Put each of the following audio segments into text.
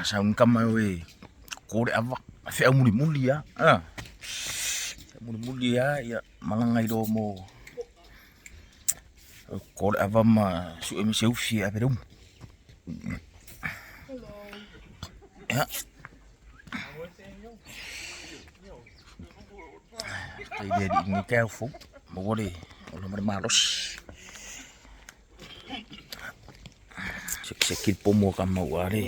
Sau ni tama e ko le ava feau mulimuli lava a, feau mulimuli lava ia malaga ai loa mo ko le ava ma sue ma se ufi e ave i le umu. Ia faafetai i le Alii i lenei taeao fou maua le ola ma le malosi. Sekiseki le pomo a tama aua le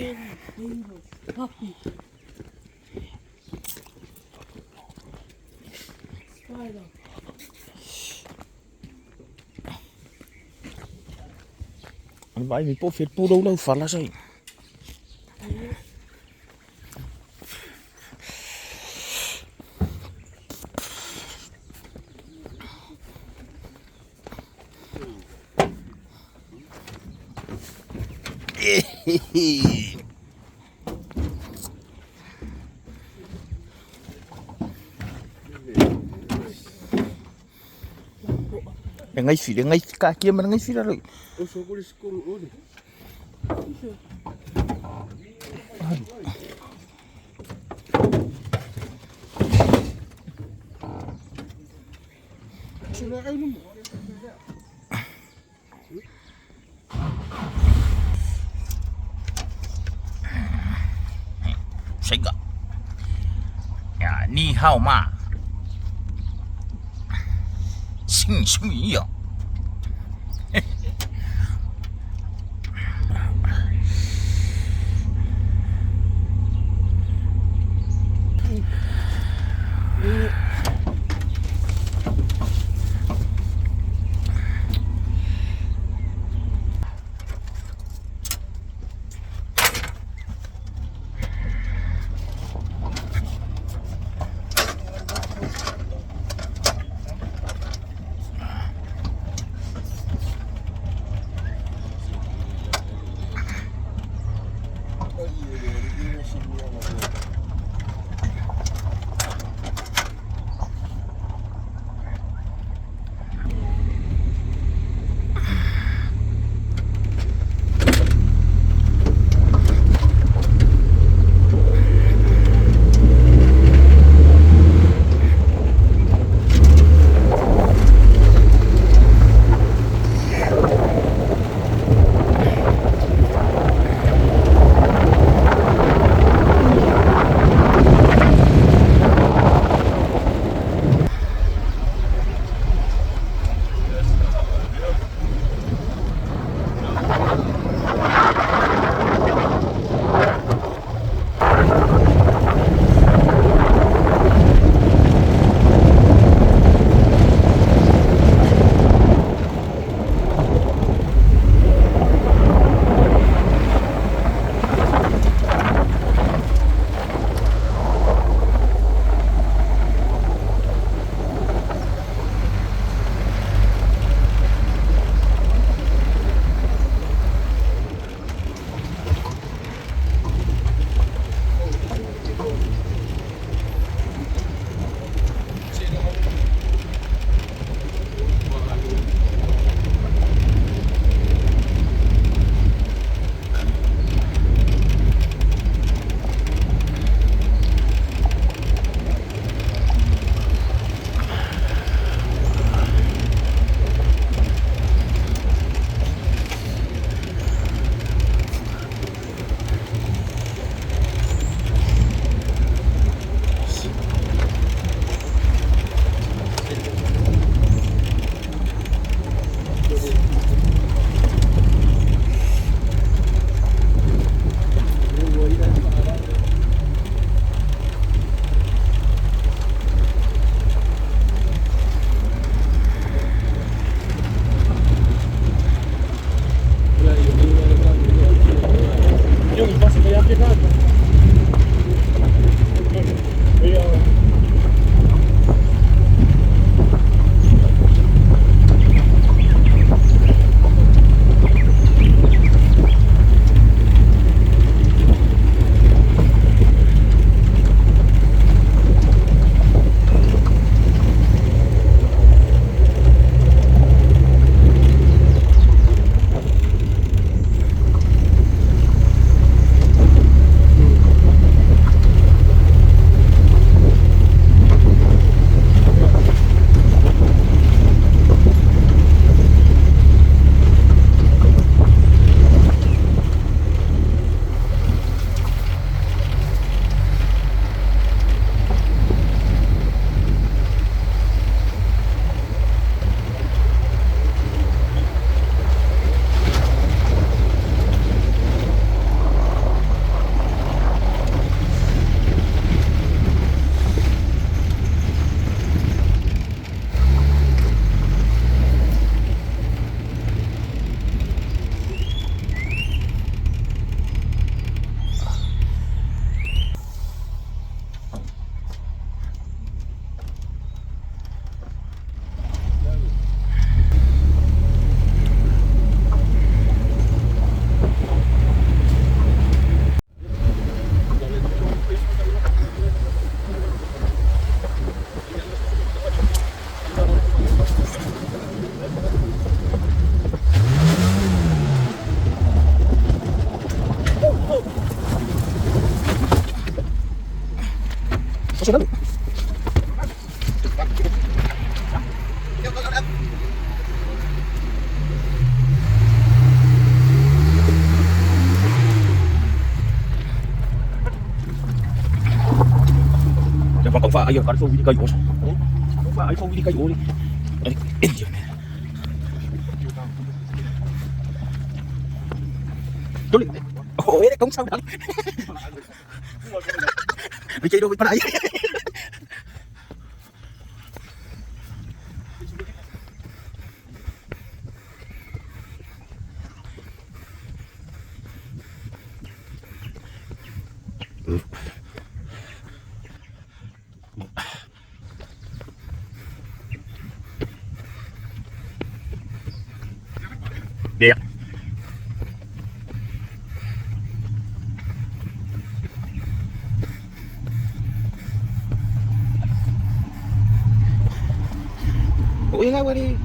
Vaai mai po o fea le pulou lau fala sai. Le gaifi, le gaifi, taatia ma le gaifi lalo i. 这个呀，你好吗？轻松一样。Đẹp. Oi, nga wali.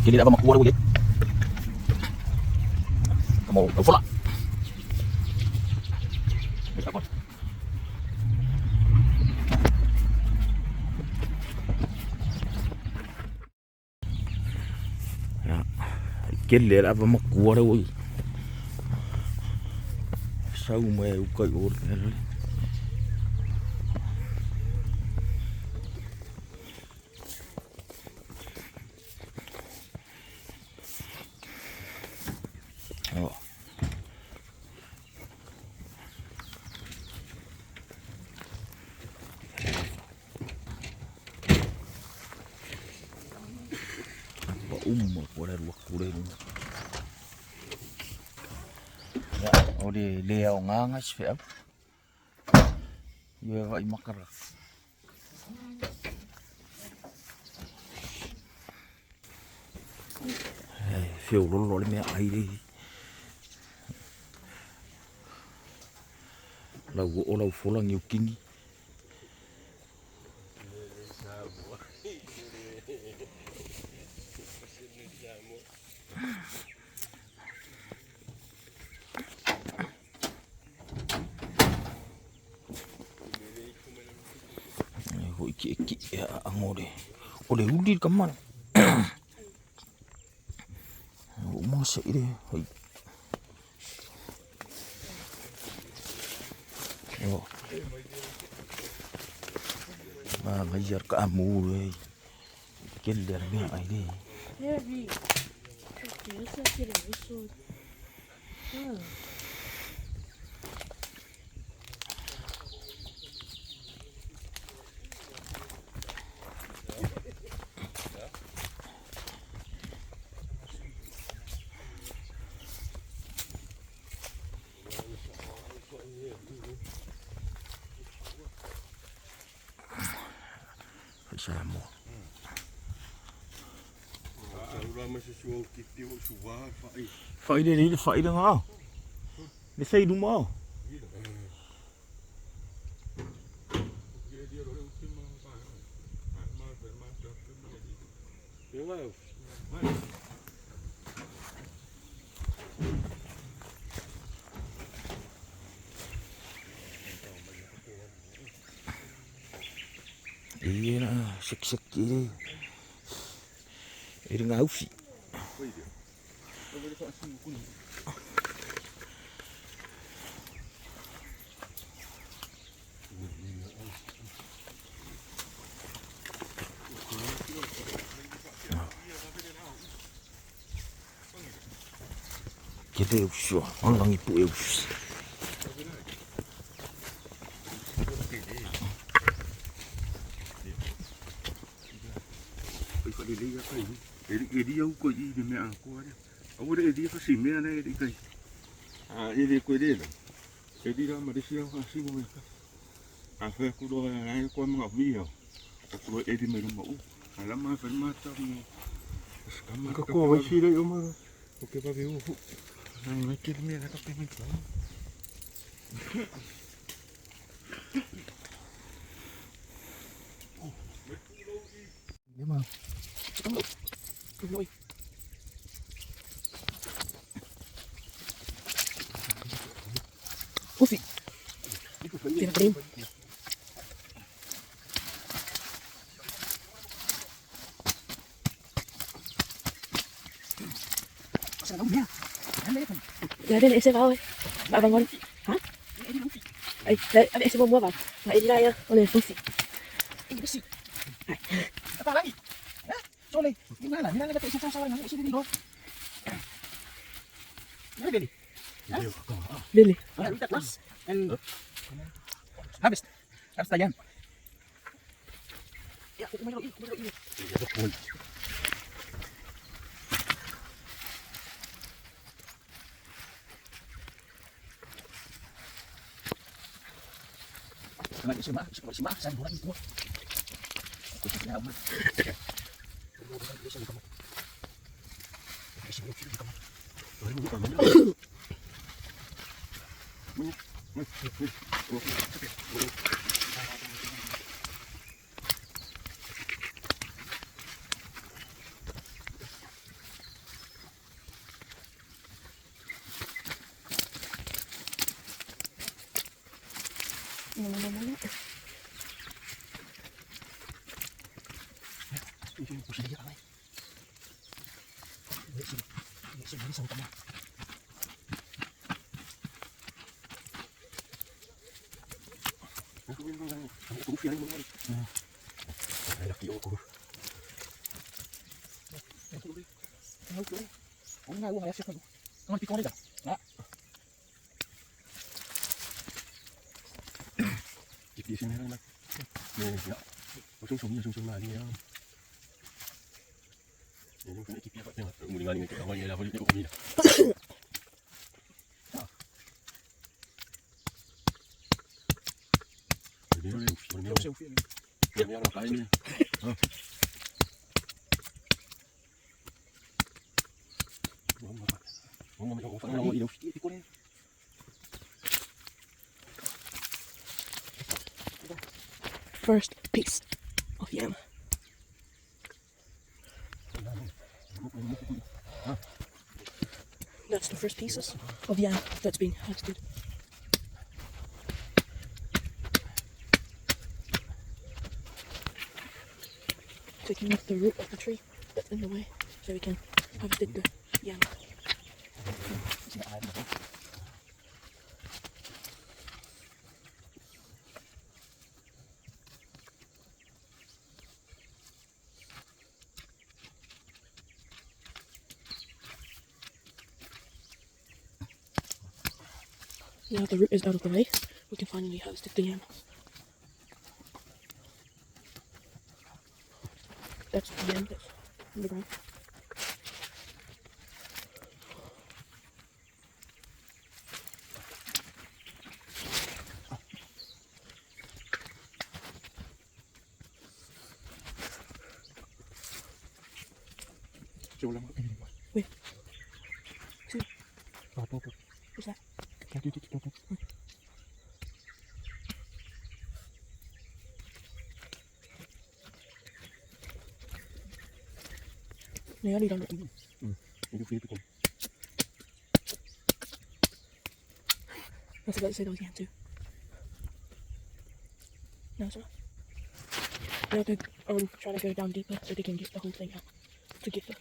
Tele le ava matua lea ua i ai. Mo lau fola. Ia, tele le ava matua lea ua i ai. Sau mai ai uka i o le mea lea. Ua uma ua le alu atu lea i luga. Ia, o le le aoga na se feau. Ia vai makara. E feololo le mea ai le. Lau oo lau fola niu kini. Foi ki'eki'e a'aga o le o le uli le tama lea. Ua uma ona se'i le Manaia le kaamu e tele le meaai le. Samoa. Fai le le fai le ngā. Le sei luma o. Ia na sekiseki le e le gaufi. Ke le uso, ang langi pu e usi. E li au ko i le mea ko ale. Au le li ka si mea le li kai. A e le ko le la. E li la ma le si au ka si mo ka. A fe ku lo ya ko ma mi au. O ku e li me lo ma u. A la ma fe ma ta mo. Ka ko vai si le o ma. O ke pa vi u. Nai mai ke le mea ka pe mai. Ufi. Pinakalim. Dati na isa pa eh. Babangon. Ha? Ay, ay, isa mo ba? Mailaya o le fusi. Apa lagi? Ha? Sole, gimana? Nila nila isa sa sa isa dito. Bili. Bili. And harvest. Harvest tayan. Ya, First piece of yam. That's the first pieces of yam that's been harvested. Taking off the root of the tree that's in the way so we can harvest the yam. Now the root is out of the way, we can finally harvest the yam. That's the yam that's in the ground. Wait. See? What's that? Nearly done. I was about to say there was yam too. No, it's not. Now they're trying to go down deeper so they can get the whole thing out together.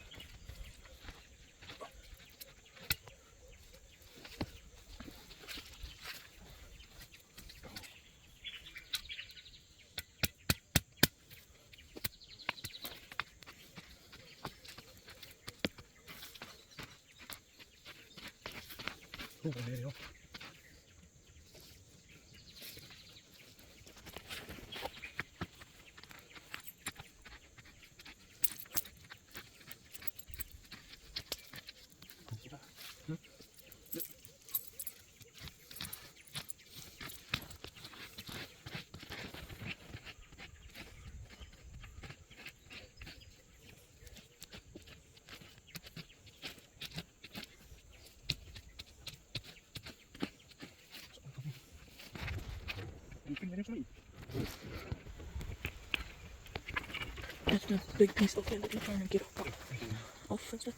That's the big piece of yam that we're trying to get off and stuff.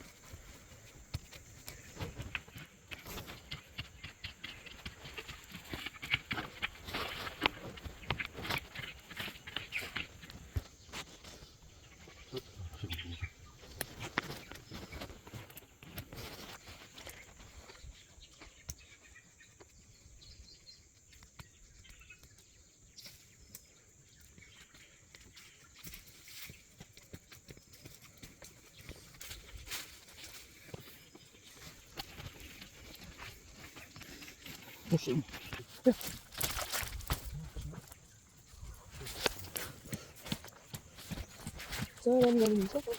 So I'm going to use that one.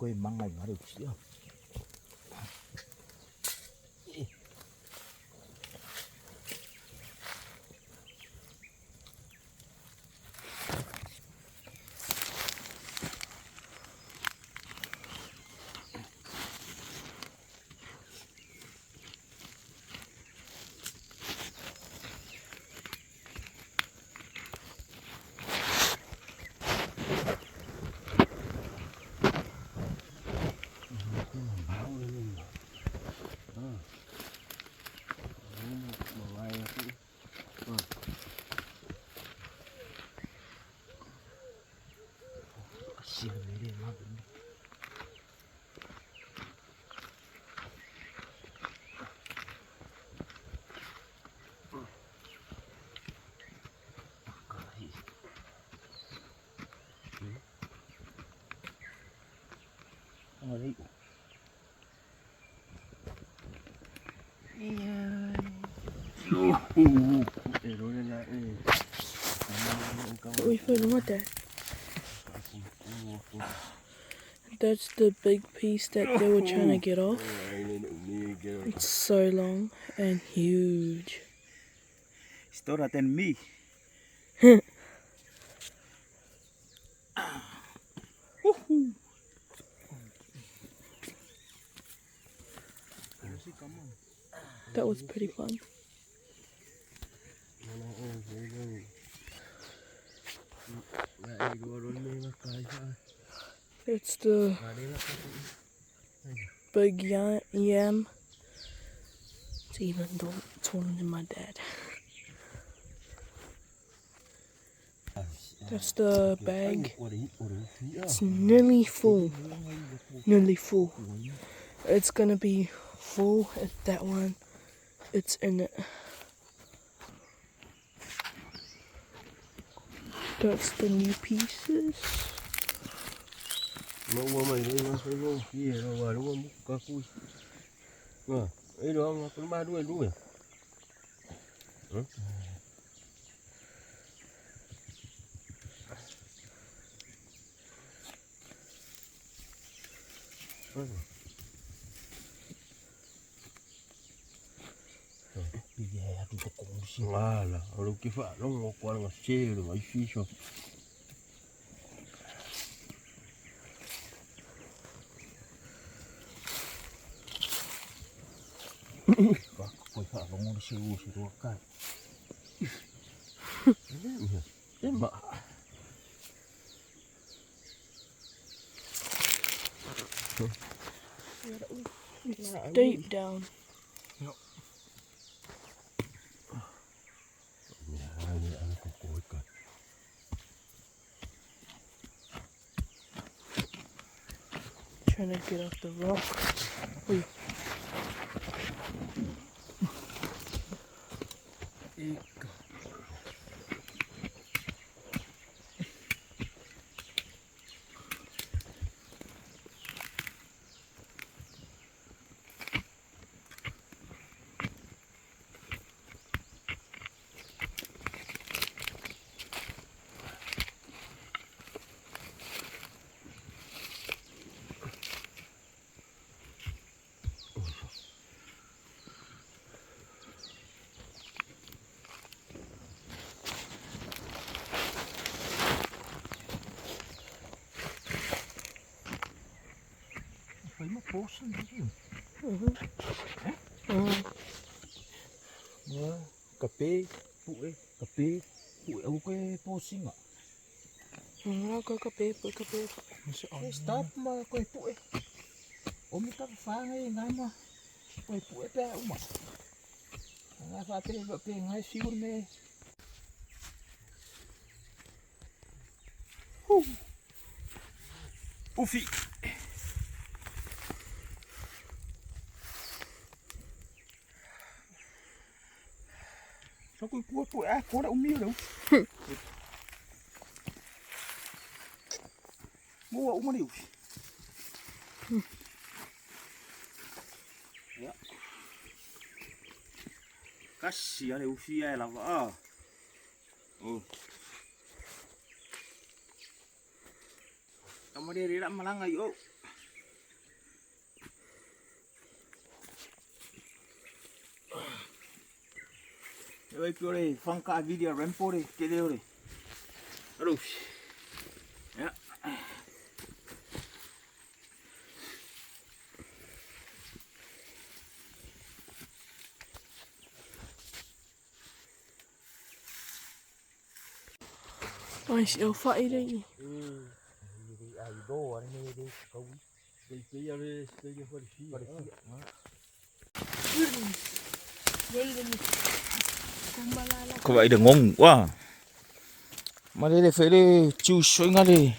Koe manga i ngare usia. That's the big piece that they were trying to get off. It's so long and huge. It's taller than me. That was pretty fun. It's the big yam. It's even taller than my dad. That's the bag. It's nearly full. Nearly full. It's gonna be full if that one. It's in it. That's the new pieces. It's deep down. Trying to get off the rock. Wait. Kape, pu'e, kape, pu'e, au koe pōsinga. Ngā kape, pu'e, kape. Stop ma koe pu'e. O mi ka whāngai ngā ma koe pu'e pēa uma. Ngā whāpere pe ngai sigur me. Ufi! Só que o corpo é fora o meu. Boa, uma deus. Kasi ale ufi ai lava. Oh. Kamari rira malanga yo. E vai pe o le whangka a vili a Rambo le tele o le ufi. Ia. Ai si au whai rei. Ko vậy được ngon quá. Mà đây là phải đi juice ngay đi.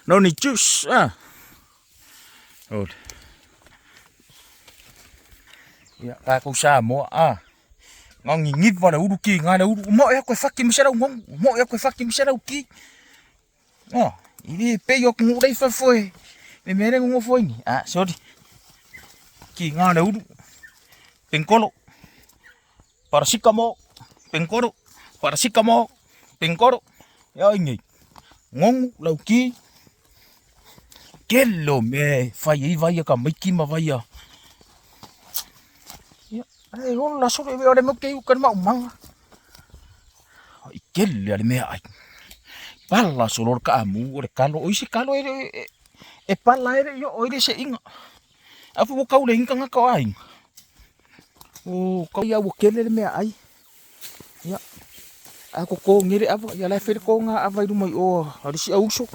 Nó này juice à. Rồi. Ia, ka ko sa mo a. Ngongi ngiva le uru ki ngā le uru. Mo e koe whaki misera ngong. Mo e koe whaki misera ki. Oh, i le pe yo ku rei fa foe. Me mere ngongo foe ni. Ah, sorry. Ki ngā le uru. Penkolo. Parasicamo. Penkoro. Parasicamo. Penkoro. Ia ingi. Ngongu lau ki. Kelo me fai i vai ka maiki ma vai a. Ia, ai hon la sore ve ore mo ke uka ma umanga. I kele ale mea ai. Pala solo ka amu o le kalo o isi kalo e e pala ere yo o ere se inga. Afu mo kau le inga nga ka ai. O kau ia o kele le mea ai. Ia. A ko ko ngere ava ia la fere ko nga ava i ruma i o ari si auso.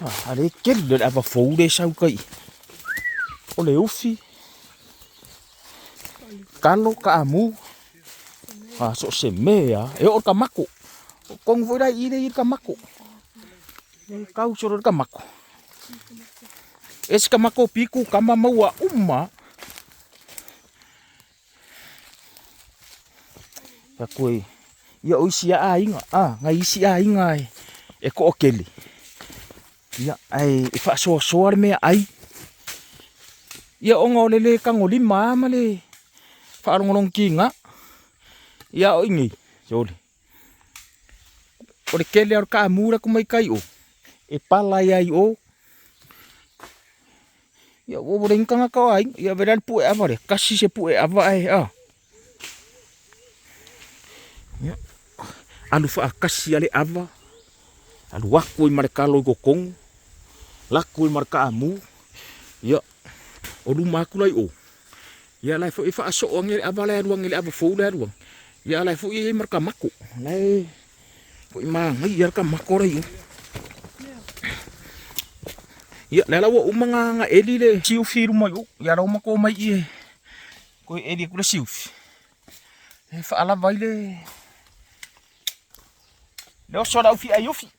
Ah, ale kele le ava fou le sau kai. O le ufi. Kalo ka amu. A so se mea e o ka mako. Kong voi rai i le i ka mako. E kau soro ka mako. E se ka mako piku kama maua uma. Ka koe. Ia o isi a inga. A, ngai isi a inga e. E ko o kele. Ia, ai, e whaasoa soa le mea ai. Ia onga o lele kango lima ama le whaalongolong ki ngā. Ia o ingi. Sole. O le kele o ka amura ku mai kai o. E pala ia i o. Ia o o inga ka ai. Ia vera le pu e ava le. Kasi se pu e ava ai a. Ia. Alu wha kasi ale ava. Alu aku i mare kalo i kokongo. Laku i mare ka amu. Ia. O luma aku lai o. Ia lai fo i wha aso o angele ava le aruang ele ava fou le aruang. Ia lai fo i mare ka mako. Lai fo i maangai ia ka mako rai o. Ia le ala ua uma ngā ngā eli le siufi ruma i o. Ia rau mako mai i e. Koe eli ku le siufi. E whaalava i le. Le oso la ufi ai ufi.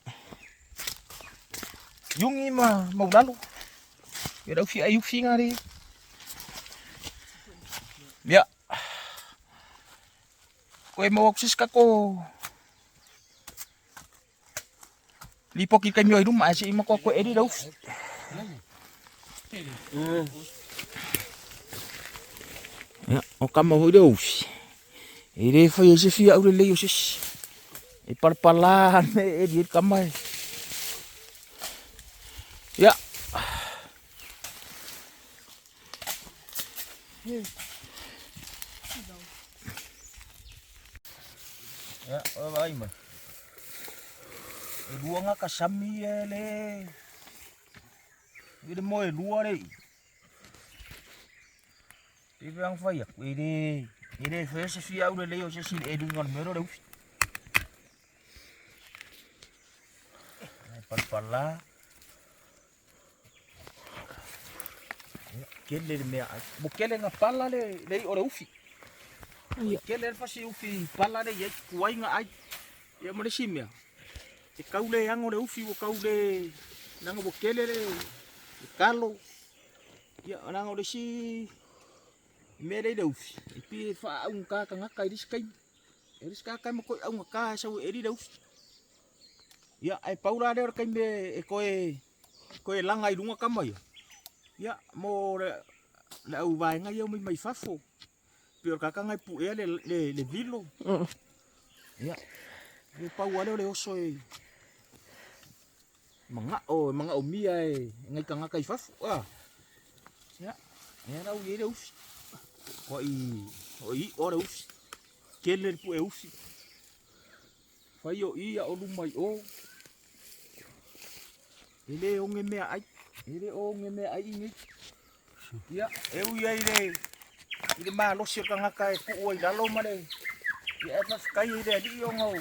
Yungi ma maulalo. Ia la ufi ai ufi ngā re. Ia. Koe mau aku sisi kako. Lipo ki kai mio i ruma ai se ima koa koe eri la ufi. Ia, o kama hoi le ufi. E re whai e se fia aure lei o sisi. E palapala me eri e kama e. Ia. Ia, o vai mai. E lua ngā ka sami e le. I le moe lua le. I whiang whai aku. E le. E le whai se fia aure lei o sisi le e lunga le mero le ufi. E palapala. Kele le mea ai. Mo kele ngā pala le le o le ufi. Ia. Kele le fasi ufi pala le ia kuai ngā ai. Ia mo le si mea. E kau le ango le ufi o kau le nanga mo kele le le kalo. Ia nanga o le si mea le le ufi. E pi e wha au ngā ka ngaka i risi kai. E risi ka kai mo koe au ngā ka sau e eri le ufi. Ia ai paura le ora kai me e koe koe langa i runga kama ia. Ia mo le le au vaenga ia mai mai fafo. Pe o kaka ngai pu ea le le le vilo. Ia. E pau ale o le oso e manga o mia e ngai kangaka i fafo. Ah. Ia. Ia rau i le ufi. Ko i o i o le ufi. Tele le pue ufi. Fai o i a o luma i o. E le onge mea ai. E le onge mea ai i nei. Ia, e ui ai le i le malosi o le tagata e tuu ai i lalo ma le ia e faafetai ai i le Alii ona o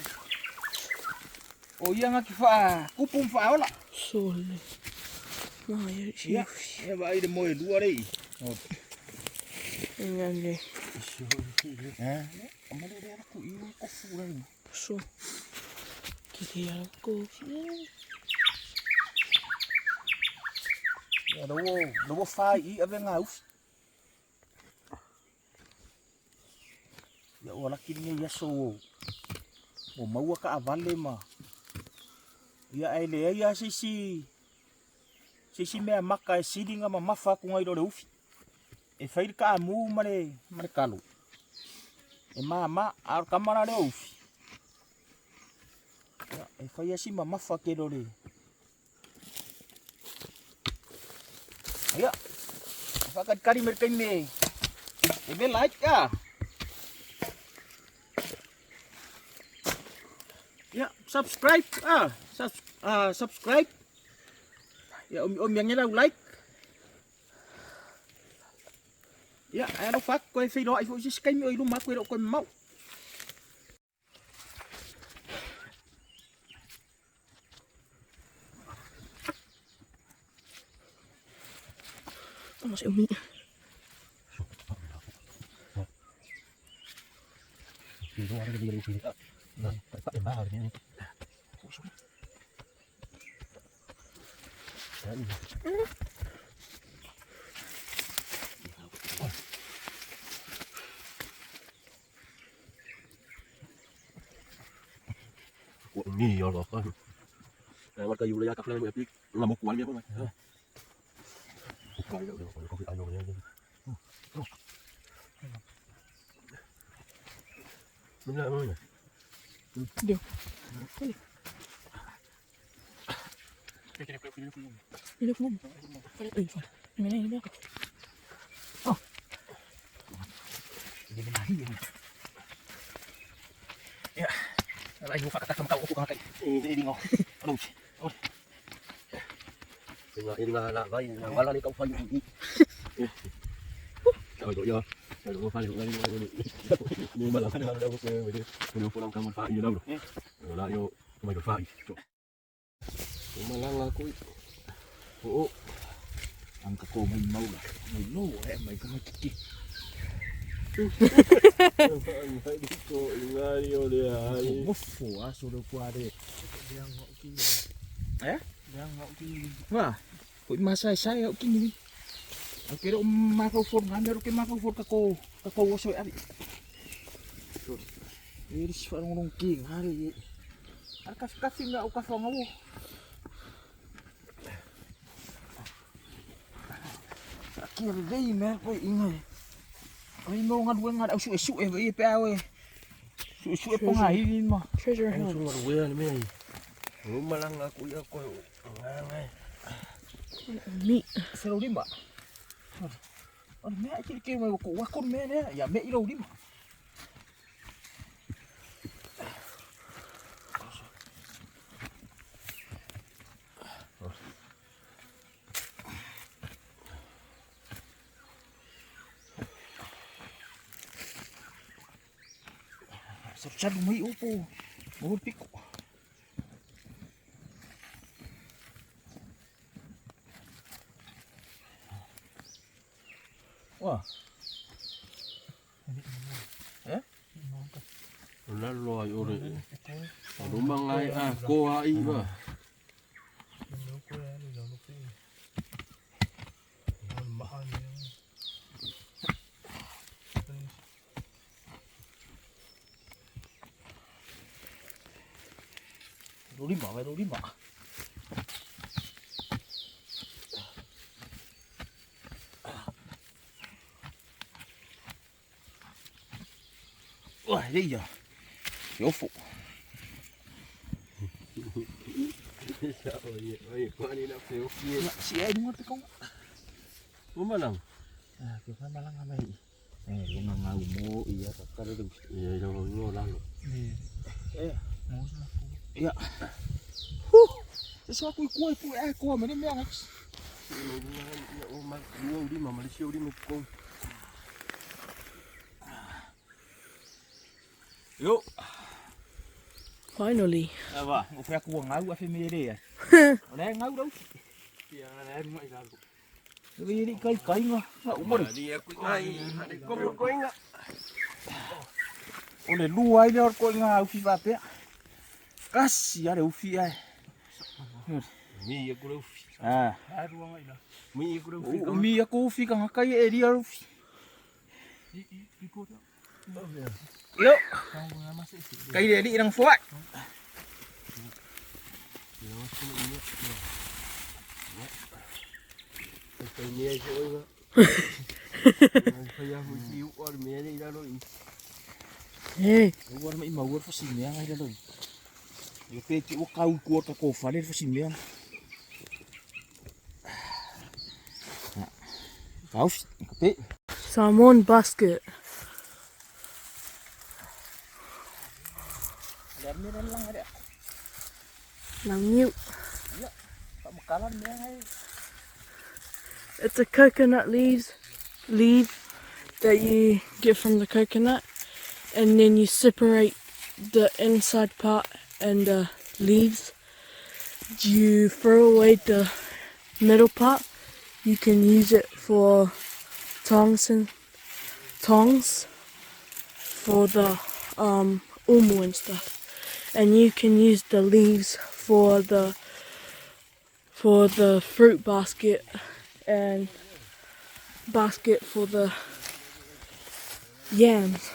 o ia na te faatupu ma faaola. Sole. Ma Ia, e vaai le moelua le i. Ngane. Eh, o male le ala ku i ko fu le. So. Kiki ala ko. Ia lo lo fa i ave ngā ufi. Ia ua laki lenei aso ua ua maua taavale ma ia ae leai lava se isi se isi mea maka e sili ona mamafa atu nai lo le ufi. E fai le taamu ma le ma le talo e mama, a o le tama la lea o ufi, ia e fai lava si mamafa tele o le. Ia, faakalikali mai le taimi e e vela ai a. Ia, subscribe a, subscribe. Ia omiomi ane lau like. Ia, ae alofa atu koe feiloai foi se isi taimi o i luma atu e le o toe mamao. Vamos a mi. Deu. Ele fuma. Ele fuma. Ele fuma. Ia, ai mo whakataka makau o kuka kai. E ringo. Alo. Oo. Ang kako may maula. May no, eh may kamatiki. Mofo a so le kuare. Eh? Wa. Ko masa sai au kini. Au kero ma ko for ngame ro ke ma ko for kako kako wo so ari. E ris fa ngong king hari. Ar ka ka fi nga au ka fa ngawo. Ki re rei me ko inga. Ai no ngaluega au su su e e pe au e. Su su e ponga i ma. Treasure hunt. Meat. Se ro lima. O mea ki ke mai ko wa ko mea ne ya me i ro lima. Sa chalu mai opo. Mo piko. Wah. Eh? Lima, vai lima. Wah, ia. Yofo. Si ai ngot ko. Ah, ke malang mai. Ngau mo ia kakare le Ia ila o lalo. E. Ia. Huh. Se so ku ku ku e ko me me anga. Ia o ma lua uli ma Malaysia uli ma ko. Yo. Finally. Ava, o fa ku ngau a fe me re. O le ngau rau. Ia na ma ila. Le ni kai kai nga. Nga umori. Ia ku ai, ko ko inga. O le lua ai le o ko ngau fi va pe. Kasi are ufi ai. Mi ia ku le ufi. Ah. Mi ia ku le ufi. O mi a ko ufi ka ngakai e ria ufi. Yo. Kai le li nang fuat. Kai ni ai ko inga. Kai ya hu ti u or me ni ila lo i. Hey. Ua mai mau fa si mea ngai lalo. Yo pe ti o kau ku ka ko fale fa si mea. Kau ka pe. Salmon basket. Le me lang ada. Now mute. Pa makalan mea ngai. It's a coconut leaf that you get from the coconut, and then you separate the inside part and the leaves. You throw away the middle part. You can use it for tongs and tongs for the umu and stuff, and you can use the leaves for the fruit basket and basket for the yams.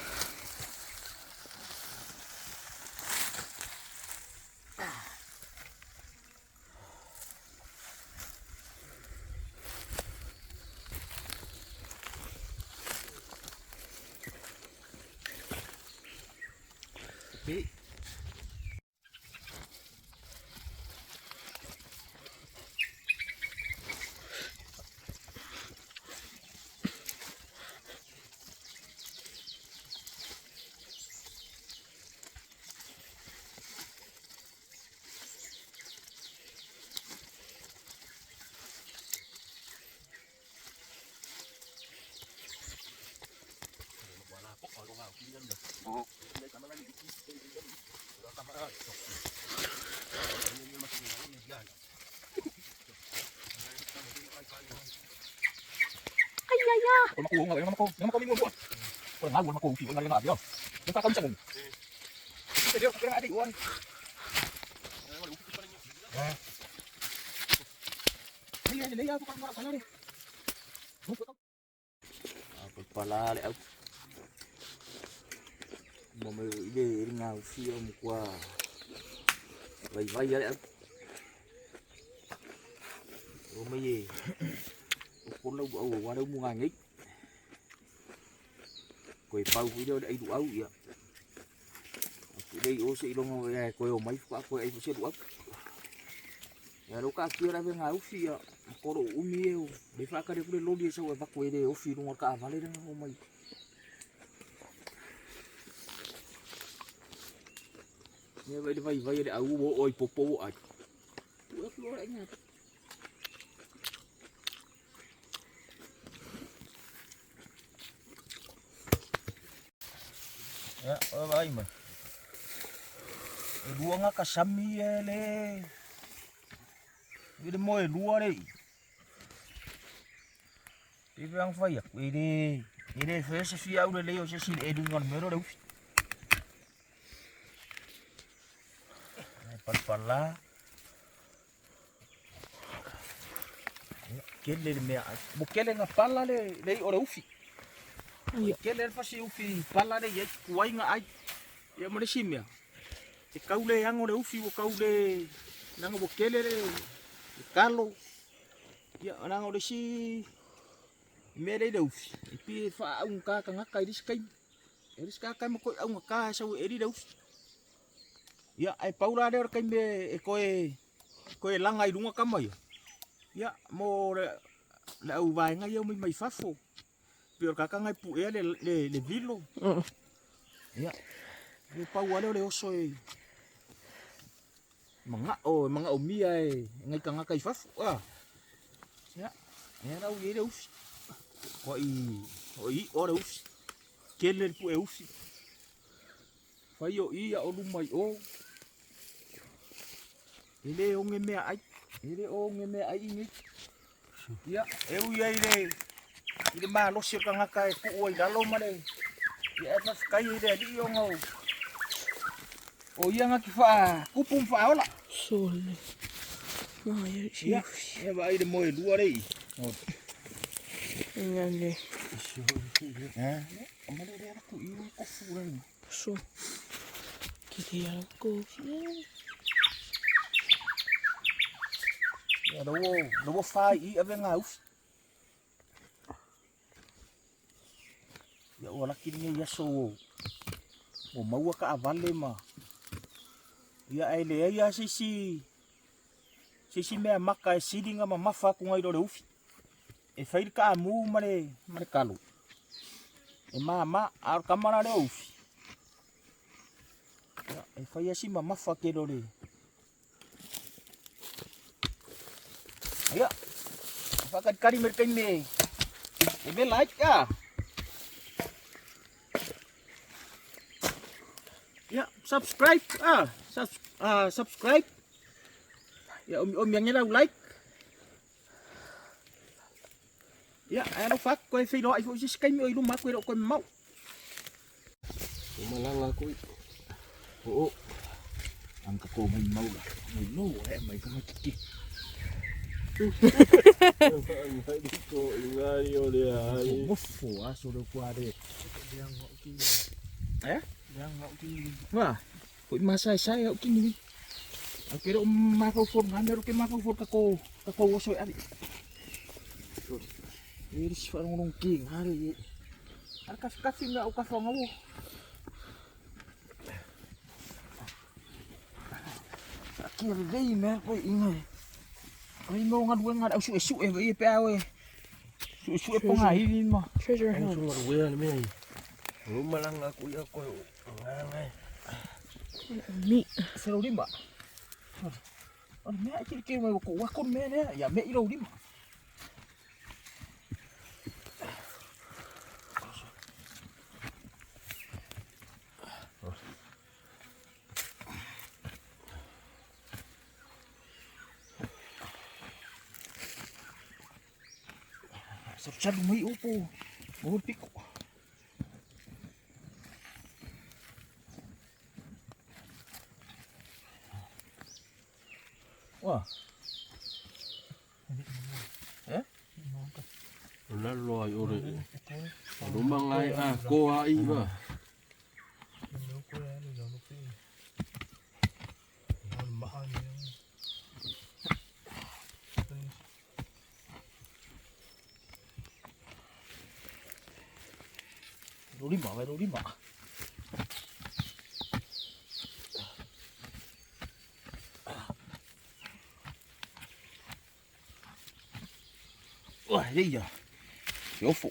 Pe. Ko maku nga mako. Nga mako mi mo. Ko ngau mako ufi nga nga yo. Ka ka mo. Pero pero adi wan. Pala le au. Mo me ile ngau fi o mo kwa. Vai vai le au. O me ye. O ko lau au wa lau mo ngai. Koe pau i leo le ai luau ia. Aku lei o se ilonga ia koe o mai fuka koe ai se luau. Ia lo ka kia rawe ngā ufi ia. Koro umi e o. Le whaakare kure lori e sau e vako e le ofi runga ka avale renga o mai. Ia vai le vai vai le au o oi popo o ai. Tu aku ora ingat. Ya, o vai mai. E lua ngā ka sami e le. I le moe lua le. I pe ang whai aku. E le. E le whai se fia au le leo se si e lunga le mero le ufi. E palpala. Kele le mea. Mo kele ngā pala le le o le ufi. Ia. Kele le fasi ufi pala le ia kuai ngā ai. Ia mo le simea. E kau le ango le ufi o kau le nanga mo kele le kalo. Ia nanga o le si me le le ufi. E pi fa au ka ka ngaka i riskai. E riska kai mo koi au ngaka sa e ri le ufi. Ia ai paura le kai me e koe koe langa i runga kama ia. Ia mo le le au vaenga ia mai mai fafo. Pe o le tagata lena e puea le vilo. Ia, e pau lava lea o le oso e manao, e manaomia e nai tagata i fafo. Ia, lea la ua i ai le ufi. O i o le ufi. Tele le pue ufi. Fai o i a o luma i o. E le oge meaai, e le oge meaai i nei. Ia, e ui ai le i le malosi o le tagata e tuu ai i lalo ma le ia e faafetai ai i le Alii ona o o ia na te faatupu ma faaola. Sole. Mai Ia, ia vaai le moelua le i. Ngale. Eh, o le le ala ku i kofu le. So. Kiri ala ko. Ia lo lo fa i ave ngā ufi. Ia ua laki lenei aso ua maua taavale ma ia ae leai lava se isi se isi mea maka e sili ona mamafa atu nai lo le ufi. E fai le taamu ma le talo e mama, a o le tama la lea o ufi ia, e fai lava si mamafa tele o le. Ia, faakalikali mai le taimi e vela ai. Ah. Ia, subscribe, ah, subscribe. Ia, omi omi ane lau like. Ia, ae alofa atu koe feiloai foi i se isi taimi o i luma atu e le o toe mamao. O malanga koe. O o. Ang ka ko mai maula. Mai no e mai ka tiki. Ko ingai o le ai. Mofo a so le kwa le. Eh? Wa. Ko i masa sai au kini. Au ke ro ma ko fo ngā mero ke ma ko fo ka ko oso e ari. E ri si wharongorong ki ngā re. Ara kafi kafi mea o kafa ngawo. Ki a lelei mea koe inga e. Ai mo ngā luenga au sue sue e pe au e. Sue sue ponga hivi ma. Treasure hunt. Sunga wea le mea i. O malanga ko ia koe o ngai. Meat. Se lau lima. O le mea e kiri kiri mai ko wako mea lea. Ia me i lau lima. Salu mai opo. O piko. Wah. Eh? O lalo ai ore. O mangai a ko a i ba. Lima, vai lima. Wah, ia. Ofo.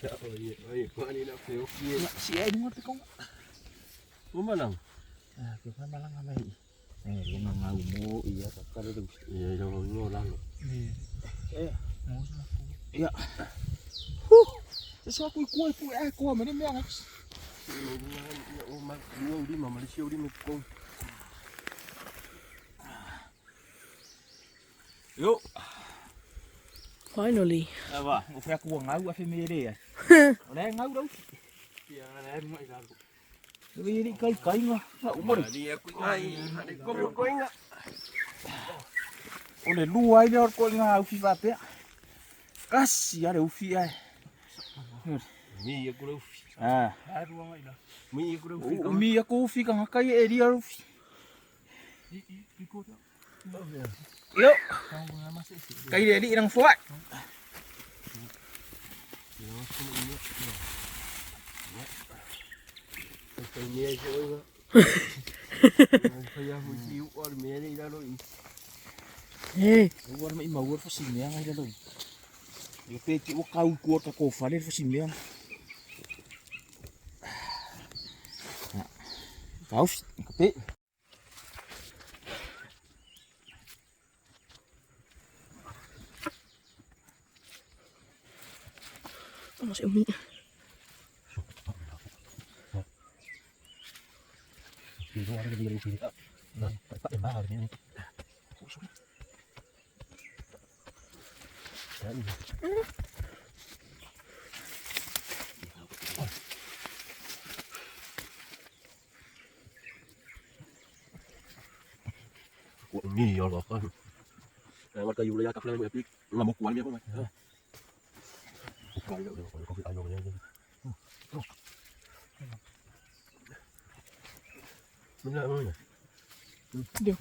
Sa o ia, ai ko ni na fe o ki. Si ai nunga te konga. O malang. Ah, ke pa malanga mai. Eh, lunga ngau mo ia ka kare lu. Ia ia o lalo. Eh. Ia. Huh. Se so ku ku ku e ko me mea ngas. O ma o lima ma le si o lima ko. Yo. Finally. Ava, o fa ku ngau a fe me re. O le ngau rau. Ia na mai lalo. Le ni kai kai nga. O mo. Ni ku ngai, ni ko ko inga. O le lua ai le ko ngā ufi faapea. Kasi a le ufi ai. Mi ia ku le ufi. Ah. Mi ia ku le ufi. O mi ia ko ufi ka ngakai e ria ufi. Yo. Kai le li nang fuat. Kai ni ai ko inga. Kai ia hu si u or me ni lalo i. Hey. Ua le maimau le fasimea ngai lalo. Ia pe te ua kau kua ta ko fale le fasimea. Kau pe. Nó sẽ mị. Deu.